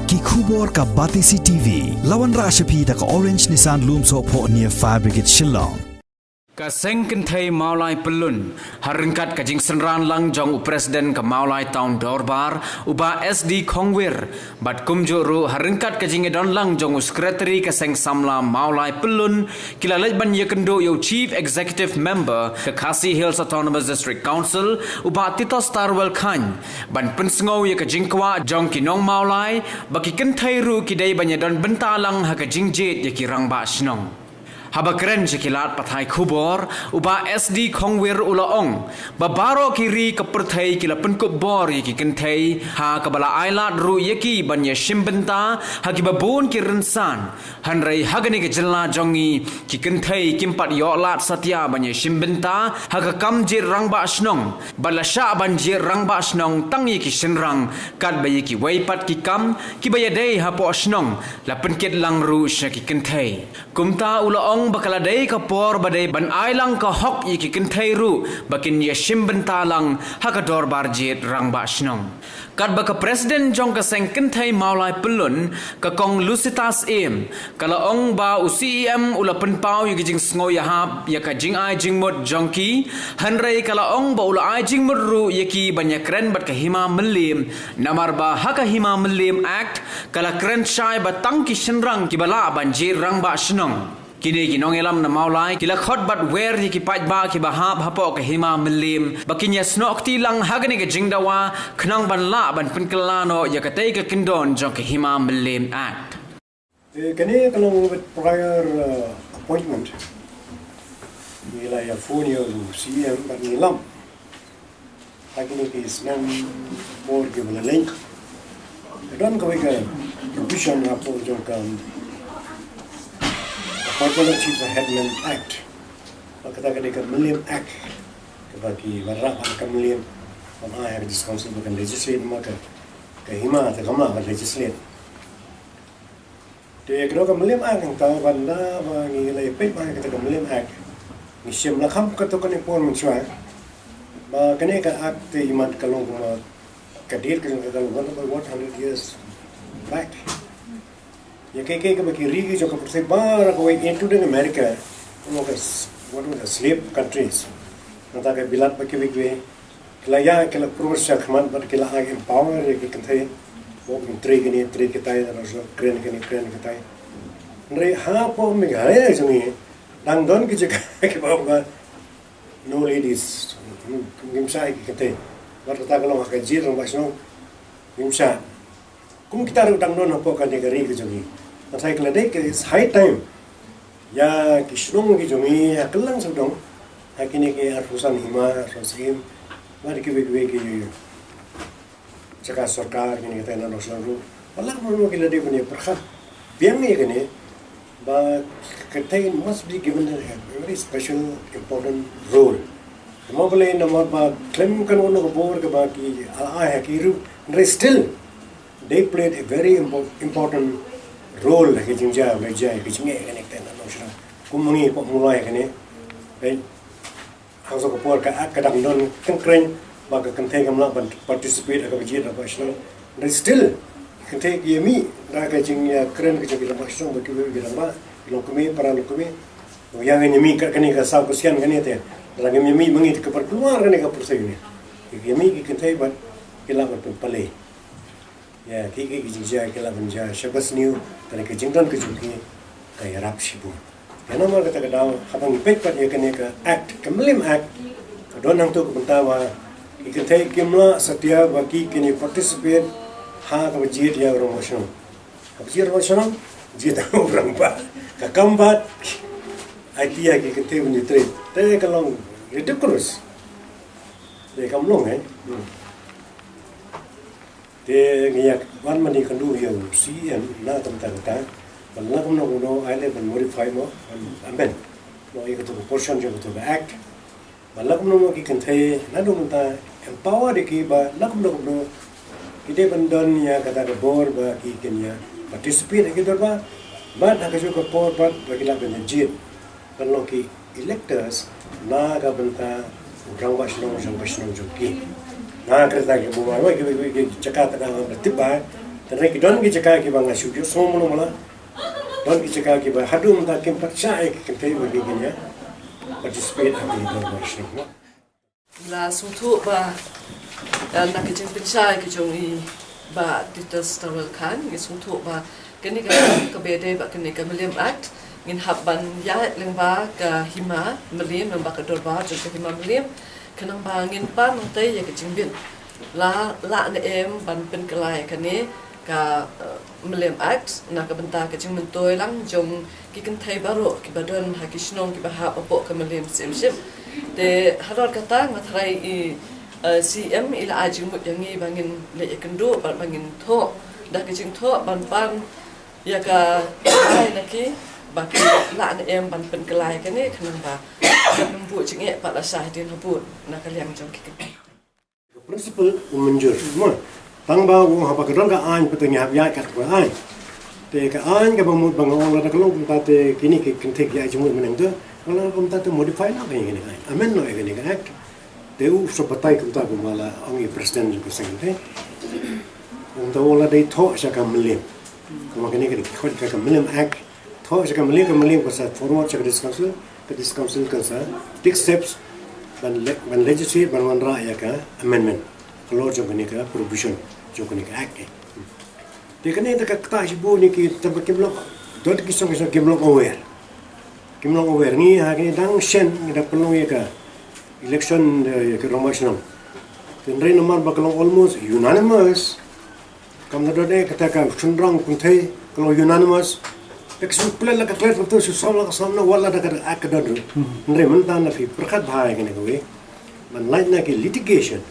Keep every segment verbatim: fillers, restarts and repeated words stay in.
Ki khubor ka Batesi T V. La wanrah sha phi da ka Orange Nissan Lumsohphoh near Fire Brigade Shillong. Ka seng kynthei Mawlai Pyllun, ha ryngkat ka jingsynran lang jong u President ka Mawlai Town Dorbar, u Bah S D Khongwir, bad kumjuh ruh ha ryngkat ka jingïadon lang jong u Secretary ka seng samla Mawlai Pyllun, ki la leit ban ïakynduh ïa u Chief Executive Member ka Khasi Hills Autonomous District Council, u Bah Titos Tarwel Chyne, ban pynsngew ïa ka jingkwah jong ki nong Mawlai, ba ki kynthei ruh ki dei ban ïadon bynta lang ha ka jingjied ïa ki rangbah shnong. Haba kren sha ki lad pathai khubor, u Bah S D Khongwir u la ong, ba baroh ki ri ka pyrthei ki la pynkup bor ïa ki kynthei, ha kaba la ailad ruh ïa ki ban ïashim bynta ha kiba bun ki rynsan. Hynrei ha kane ka jylla jong ngi, ki kynthei kim pat ïoh lad satia ban ïashim bynta ha ka kam jied rangbah shnong, bad la shah ban jied rangbah shnong tang ïa ki shynrang, katba ïa kiwei pat ki kam kiba ïadei hapoh shnong la pynkit lang ruh sha ki kynthei. Kumta u la ong ba ka la dei ka por ba dei ban ai lang ka hok ïa ki kynthei ruh ba kin ïashim bynta lang ha ka dorbar jied rangbah shnong. Katba ka President jong ka seng kynthei Mawlai Pyllun, ka Kong Lucita Syiem, ka la ong ba u C E M u la pynpaw ïa ka jingsngew ïahap ïa ka jingai jingmut jong ki, hynrei ka la ong ba u la ai jingmut ruh ïa ki ban ïakren bad ka Hima Mylliem, namar ba ha ka Hima Mylliem Act, ka la kren shai ba tang ki shynrang kiba lah ban jied rangbah shnong. Kine ki nongïalam na Mawlai ki la khot bad wer ïa ki paidbah kiba hap hapoh ka Hima Mylliem ba kin ïasnoh kti lang ha kane ka jingdawa khnang ban lah ban pynkylla noh ïa katei ka kyndon jong ka Hima Mylliem Act. Eh, kane ka long with prior, uh, appointment. Ngi la ïa phone ïa u C E M bad ngi lam. Ha kine ki snem por kiba la leit, ka don kawei ka provision hapoh jong ka Appointment of Chief Headman Act. Ba kata ka dei ka Mylliem Act. Kaba ki wanrah bad ka Mylliem, ban ai ha ka District Council ba kan legislate, ma ka, ka Hima te kam lah ban legislate. Te ka dei ka Mylliem Act, hangta ban da ba ngi la peit ba kata ka Mylliem Act, ngi shem la kham katto katne por mynshuwa. Ba kane ka Act te imat ka long kumba ka date ka jong ka ka long one hundred years back. Ïa kaei kaei kaba ki ri ki jong ka pyrthei baroh kawei, including America, one of the s-, one of the slave countries. Hangta ka bilat ba kiwei kiwei. Ki la ïa, ki la pynrung shakhmat bad ki la ai empower ïa ki kynthei. Ba kin trei kine, trei kitai, da shu kren kine, kren kitai. Hynrei hapoh Meghalaya jong ngi, dang don ki jaka kiba ong ba no ladies. Ngim shah ïa ki kynthei. Bad kata ka long ha ka jied rangbah shnong. Ngim shah. Kum kita ruh dang don hapoh kane ka ri ka jong ngi. Nga tharai ka la dei ka, it's high time. Ïa ki shnong ki jong ngi, ïa kylleng sawdong. Ha kine ki arphew san hima, arphew san syiem. Bad kiwei kiwei ki jaka sorkar, kine kita na nong shnong ruh. Ba la kumno ki la dei ban ïa pyrkhat biang ïa kane. Ba kynthei must be given a very special important role. Namar balei, namar ba khlem kano kano ka bor kaba ki la ai ha ki ruh. Hynrei still, they played a very impo-, important role ha ka jingjia, ha ka jingjia, ha ka jingeh kane ka tnat nongshong. Kum ma ngi pop mulai kane. Right? Hangto ka por ka, ka dang don kynkreng ba ka kynthei kam lah ban participate ha ka bajied rangbah shnong. Hynrei still, kynthei ki ïa mih da ka jingïakren ka jong ki rangbah shnong bad kiwei ki rangbah, ki longkmie, para longkmie. Ïa ngin ïa mih ka kane ka saw ka sian kane te. Da ngim ïa mih ma ngi te ka ban pynwar kane ka pyrthei ne. Ki ïa mih ki kynthei bad ki lah ban pynpalei. Ïa, ki, ki, ki jingjia, ki lah ban jia, sha ba sniew, kane ka jingdon ka jong ki, ka ïarap shibun. Ïa namar kata ka daw, haba ngi peit pat ïa kane ka Act, ka Mylliem Act, ka don hangto ka bynta ba, ki kynthei kim lah satia ba ki kin ïa participate, ha kaba jied ïa u rangbah shnong. Kaba jied rangbah shnong, jied u rangbah. Ka kam bad, ai ti ïa ki kynthei ban ïa trei. Te ka long ridiculous. Te kam long, eh. Hmm. Te ngi ïa wan ban ïakynduh ïa u C E M na ka bynta kata. Ba la kumno kumno ai leh ban modify mo, ban amend mo ïa kato ka portion jong kato ka Act. Ba la kumno kumno ki kynthei naduh mynta empower ïa ki ba la kumno kumno ki dei ban don ïa kata ka bor ba ki kin ïa participate ha ki dorbar. Bad ha kajuh ka por bad ba ki lah ban ïa jied. Ban long ki electors na ka bynta u rangbah shnong, rangbah shnong jong ki. Na ka bynta ki bun, ki, ki, ki jaka te dang ba tip ba, Tang ki don ki jaka kiba nga shu ïohsngew mano mano. Don ki jaka kiba haduh mynta kim pat shah ïa ki kynthei ba ki kin ïa participate ha ki dorbar shnong. La sngewthuh ba, eh, na ka jingpynshai ka jong i Bah Titus Tawel Khan, ngi sngewthuh ba kane ka kam kaba dei ba kane ka Mylliem Act ngin hap ban ïaid lyngba ka hima Mylliem, lyngba ka dorbar jong ka hima Mylliem, khnang ba ngin pan nangtei ïa ka jingbit. La lah ne em ban pynkylla ïa kane ka, eh, Mylliem Act na ka bynta ka jingmyntoi lang jong ki kynthei baroh kiba don ha ki shnong kiba hap hapoh ka Mylliem Syiemship. Te halor kata nga tharai i, eh, C M i la ai jingmut ïa ngi ba ngin leit ïakynduh bad ba ngin thoh da ka jingthoh ban pan ïa ka ai na ki ba ki lah ne em ban pynkylla ïa kane khnang ba kan ym buh jingeh pat lashai hadien habud na ka liang jong ki kynthei. Principle u mynjur mo. Tang ba u haba ka don ka aiñ pat ngi hap ïaid kat ka aiñ. Te ka aiñ kaba mut ba nga ong lada ka long kumta te kine ki kynthei ki ïaid jingmut mynne te, nga la kumta te modify noh kane ka aiñ, amend noh kane ka act. Te u shu batai kumta kumba la ong i president jong ka seng te. Kumta u la dei thoh sha ka Mylliem. Kumba kane ka dei thoh sha ka Mylliem Act. Thoh sha ka Mylliem, ka Mylliem ka sa forward sha ka District Council, ka District Council ka sa take steps ban le-, ban legislate, ban wanrah ïa ka amendment halor jong kane ka provision jong kane ka act. Te kane da ka ktah shibun ïa ki, tang ba kim long, don ki shnong ki shnong kim long aware. Kim long aware. Ngi ha kine dang shen ngi da pynlong ïa ka election, eh, ïa ka rangbah shnong. Te hynrei namar ba ka long almost unanimous. Kam da don eh kata ka shynrang kynthei ka long unanimous. Te ka shu klet la ka klet, ka shu sam la ka sam, na wat la da ka, ka don ruh. Hynrei mynta na phi pyrkhat bha ïa kane kawei. Ban lait na ki litigation.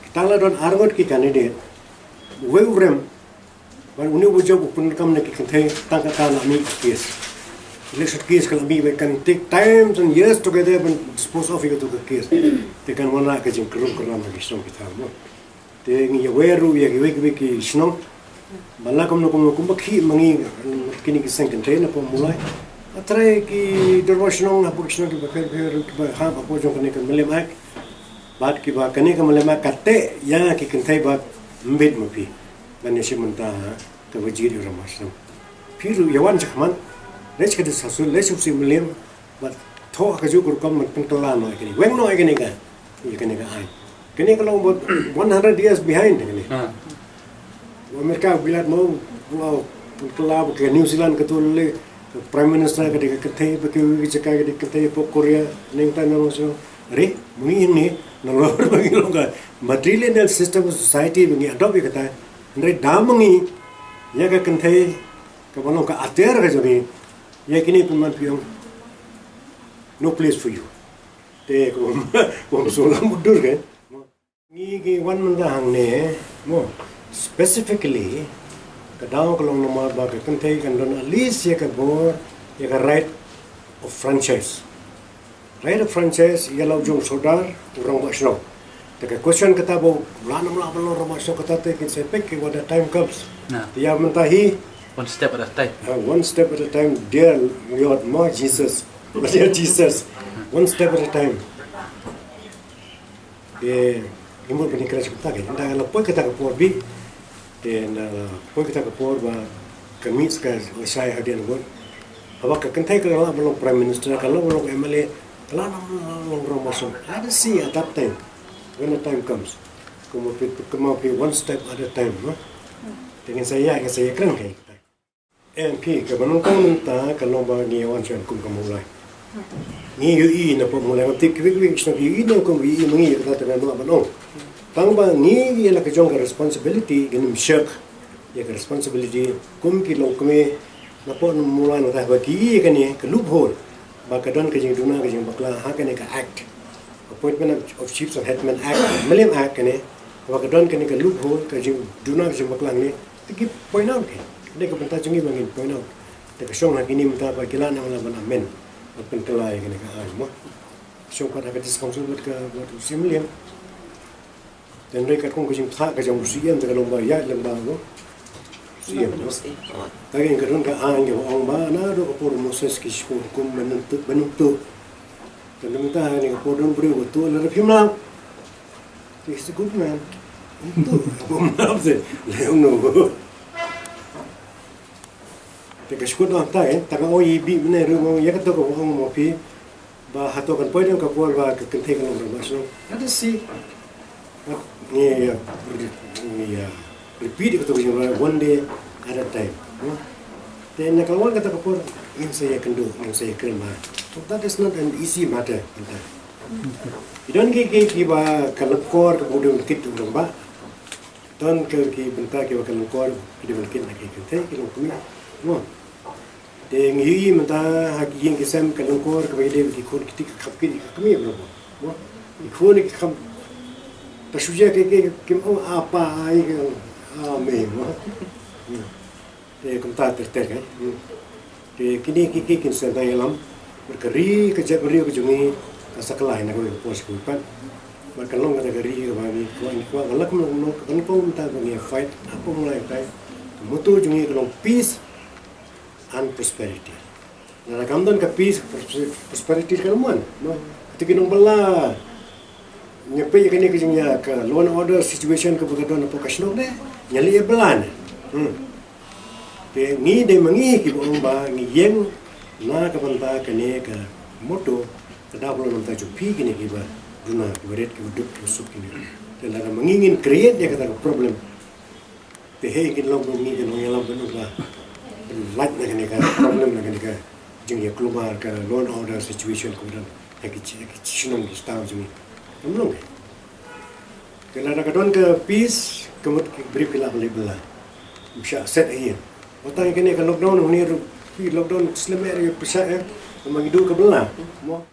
Kita la don arngut ki candidate. Uwei u rem. Ban une u jop u pyndonkam na ki kynthei tang kata la mih ka case. Election case ka la mih, ba kan take times and years together ban dispose of ïa kato ka case. Te kan wan la ka jingkyrkhu kyrkhu na ki shnong ki thaw mo. Te ngi ïa wer ruh ïa kiwei kiwei ki shnong. Ba la kumno kumno kumba khih ma ngi, kine ki seng kynthei na pom Mawlai. Nga trai ki dorbar shnong hapoh ki shnong kiba pher pher kiba hap hapoh jong kane ka Mylliem Act. Bad kiba kane ka Mylliem Act ka teh ïa ki kynthei ba ym bit ma phi. Ban ïa shim bynta ha kaba jied ïa u rangbah shnong. Phi ruh ïa wan shakhmat. Leit sha ka District Council, leit sha u Syiemlieh. Bad thoh ha kajuh ka rukom ban pynkylla noh ïa kane. Weng noh ïa kane ka, ïa kane ka aiñ. Kane ka long about one hundred years behind kane. Ha. America, Bilat mo, u la pynkylla, ba ka New Zealand kato lei, ka Prime Minister ka dei ka kynthei, ba kiwei ki jaka ka dei ka kynthei, hapoh Korea, nangta na long shu. Re, ma ngi hangne, nalor ba ngi long ka matrilineal system of society ba ngi adopt ïa kata. Hynrei da ma ngi, ïa ka kynthei, kaba long ka atiar ka jong ngi, ïa kine pynban phi ong, no place for you. Te ka bym, bym shu lam bud dur ke. Ngi ngi wan mynta hangne, mo, specifically, ka daw ka long namar ba ka kynthei kan don at least ïa ka bor, ïa ka right of franchise. Right of franchise, ïa la u jong u sordar, u rangbah shnong. Te ka question kata ba u lah ne ym lah ban long rangbah shnong kata te kin sa peit ki when the time comes. Na. Te ïa mynta hi, one step at a time. Uh, one step at a time, dear Lord, mo, Jesus. Dear Jesus. One step at a time. Te, ngi mut ban ïakren sha kata ka, ynda la poi kata ka por bih, te ynda la poi kata ka por ba ka mih ka lashai hadien bud. Haba ka kynthei ka lah ban long Prime Minister, ka lah ban long M L A, ka lah ban long rangbah shnong. Let us see at that time, when the time comes. Kumba phi, kumba phi one step at a time, no? Te ngin sa ïa, ngin sa ïakren ka. Em phi, kaba nyngkong mynta ka long ba ngi wan sha kum ka Mawlai. Ngi ïohi na pdeng Mawlai, ngam tip kiwei kiwei ki shnong ki ïohi ne kum ïohi ma ngi ïa kata te ngam lah ban ong. Tang ba ngi ïa la ka jong ka responsibility, ngin ym shirk ïa ka responsibility kum ki longkmie na pdeng Mawlai, nangta ba ki ïohi ïa kane ka loophole ba ka don ka jingduna ka jingbakla ha kane ka act. Appointment of, of Chiefs and Headmen Act, Mylliem Act kane, ba ka don kane ka loophole ka jingduna ka jingbakla ne. Te ki point out ki. Dei ka bynta jong ngi ba ngin point out. Te ka shong ha kine mynta ba ki lah ne ym lah ban amend, ban pynkylla ïa kane ka aiñ mo. Shong pat ha ka District Council bad ka, bad u Syiemlieh. Te hynrei katkum ka jingpynthah ka jong u C M te ka long ba ïaid lyngba u C M mo. Te ka don ka aiñ kaba ong ba naduh ka por u Moses ki shiphew rukom ban ym tuh, ban ym tuh. Te mynta ha kane ka por don briew ba tuh lada phim lah. He's a good man. Ym tuh, ym lah te. Lei ong no. Ka shkut noh ta, eh, ta ka ong i bih mynne ruh, ong ïa kato ka ong mo phi ba hato kan poi don ka por ba ka kynthei kan long rangbah shnong. That is, see, ngi ïa, ngi ïa repeat kato ka jingong, one day at a time. Te na ka wan kata ka por ngin sa ïa kynduh, ngin sa ïa kren ba, so that is not an easy matter. Ynda i don ki, ki, ki ba ka lyngkor ka ba u dei ban kit u rangbah. Don ki, ki bynta ki ba ka lyngkor ki dei ban kit na ki kynthei ki long kmie. Mo. Te ngi ïohi mynta ha ki ïing ki sem ka lyngkor ka ba ïadei ki khun ki ti ki kham kit ki kmie bro. Mo. Ki khun ki kham, ta shu ïa ki, ki, kim ong apa ai ki ong a me mo. Te kumta ter ter ka. Te kine ki, ki kin sa ïalam. Bad ka ri ka jaitbynriew ka jong ngi ka sa kylla na kawei ka por sha kawei pat. Bad ka long kata ka ri ka ba ngi kwah, ngi kwah ka lak long, long, ka long kumta ba ngi fight hapoh Mawlai. Ka motto jong ngi ka long peace and prosperity. Lada kam don ka peace, prosperity ka long wan, no? Kata ki nongbylla. Ngi peit ïa kane ka jingïa ka law and order situation ka ba ka don hapoh ka shnong ne, ngi la ïa bylla ne. Hmm. Te ngi dei ma ngi ki ba ong ba ngi ïeng na ka bynta kane ka motto, ka daw ka long na bynta jong phi kine ki ba duna, ki ba rit, ki ba duk, ki ba suk kine. Te lada ma ngi ngin create ïa kata ka problem. Te hei kin long ba ngi kin ong ïalam ban ong ba ban lait na kane ka problem, na kane ka jingïakulmar ka law and order situation ka ba don ha ki, ha ki shnong ki shnong jong ngi. Kam long. Te lada ka don ka peace, ka mut ki briew ki lah ban leit bylla. Ym shah set hi. Wat tang kane ka lockdown, une ruh ki lockdown slem eh, ym shah eh. Ka ma ngi duh ka bylla. Mo.